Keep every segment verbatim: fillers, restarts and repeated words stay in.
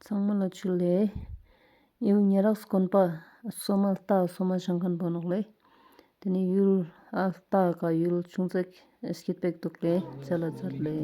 ཚང་མ་ལ་ཇུ་ལེ། ཡུལ་ཉེ་རགས་དགོན་པ་སོ་མ་ལྟ་སོ་མ་ཞང་ཁན་པོ་ནོག་ལེ། ཏེ་ནེ་ཡུལ་ཨ་ལྟ་ཀ་ཡུལ་ཆུང་ཙེག་སྐྱིད་པེག་དུག་ལེ། ཅ་ལ་ཛད་ལེ།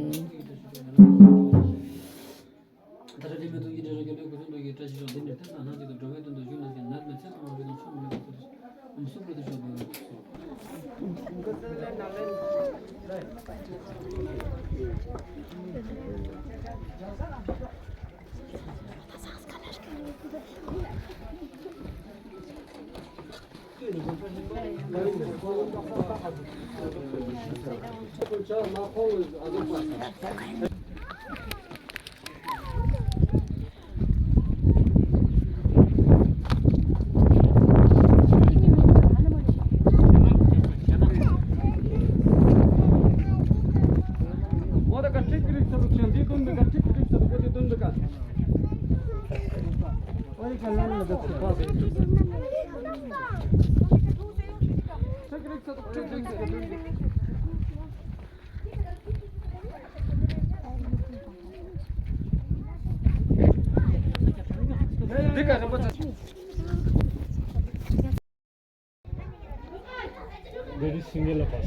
There is single of us.